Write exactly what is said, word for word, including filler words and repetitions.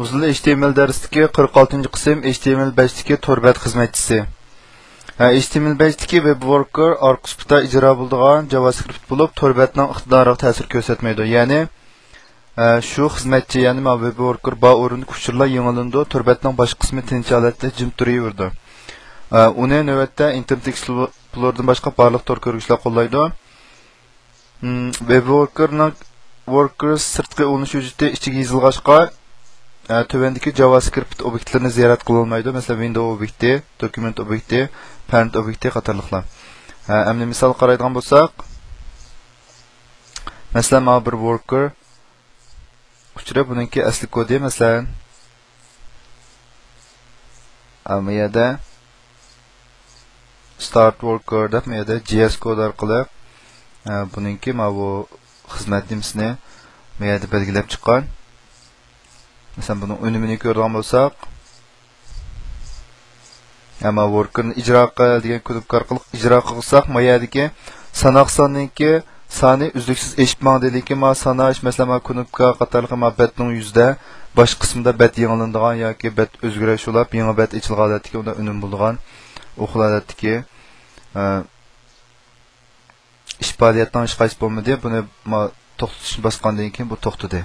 ئۇزۇن ئېچ تى ئېم ئېل دەرستىكى قىرىق ئالتىنچى قىسىم، ئېچ تى ئېم ئېل بەشتىكى تور بەت خىزمەتچىسى. ھە، ئېچ تى ئېم ئېل بەشتىكى ۋېب ۋوركېر ئارقا سۇپىدا ئىجرا بولىدىغان جاۋاسكرىپت بولۇپ، تور بەتنىڭ ئىقتىدارىغا تەسىر كۆرسەتمەيدۇ. يەنى، ھە، شۇ خىزمەتچى، يەنى مانا ۋېب ۋوركېر بار ئورۇندا ئۇچۇرلار يېڭىلىنىدۇ، تور بەتنىڭ باشقا قىسمى تىنچ ھالەتتە جىم تۇرۇۋېرىدۇ. ھە، ئۇنى نۆۋەتتە ئىنتېرنېت ئېكسپلورېردىن باشقا بارلىق تور كۆرگۈچىلەر قوللايدۇ. ۋېب ۋوركېرنىڭ ۋوركېر سىرتقى ئۇلىنىش ھۆججىتى ئىچىگە يېزىلغاچقا، ئە، تۆۋەندىكى جاۋاسكرىپت ئوبيېكتلىرىنى زىيارەت قىلالمايدۇ. مەسىلەن، ۋىندوۋ ئوبيېكتى، دوكۇمېنت ئوبيېكتى، پەرەنت ئوبيېكتى قاتارلىقلار. ئە، ئەمدى مىسال قارايدىغان بولساق، مەسىلەن، مانا بىر ۋوركېر ئۇچۇرى، بۇنىڭكى ئەسلى كودى، مەسىلەن، ئە، بۇ يەردە ستارت ۋوركېر دەپ، بۇ يەردە جي ئېس كود ئارقىلىق، ئە، بۇنىڭكى ماۋۇ خىزمەت نېمىسىنى بۇ يەردە بەلگىلەپ چىققان. مەسىلەن، بۇنىڭ ئۈنۈمىنى كۆرىدىغان بولساق، ئەمما ۋوركېرنى ئىجرا قىل دېگەن كۇنۇپكا ئارقىلىق ئىجرا قىلساق، ما يەردىكى ساناق ساننىڭكى سانى ئۈزلۈكسىز ئېشىپ ماڭدى. لېكىن ما ساناش، مەسىلەن، ما كۇنۇپكا قاتارلىق ما بەتنىڭ يۈزىدە باشقا قىسمىدا بەت يېڭىلىنىدىغان ياكى بەت ئۆزگىرىش بولۇپ، يېڭى بەت ئېچىلغان ھالەتتىكى ئۇندا ئۈنۈم بولىدىغان، ئۇ خىل ھالەتتىكى، ئە، ئىش پائالىيەتنىڭ ھېچقايسى بولمىدى. بۇنى ما توختىتىشنى باسقاندىن كېيىن بۇ توختىدى.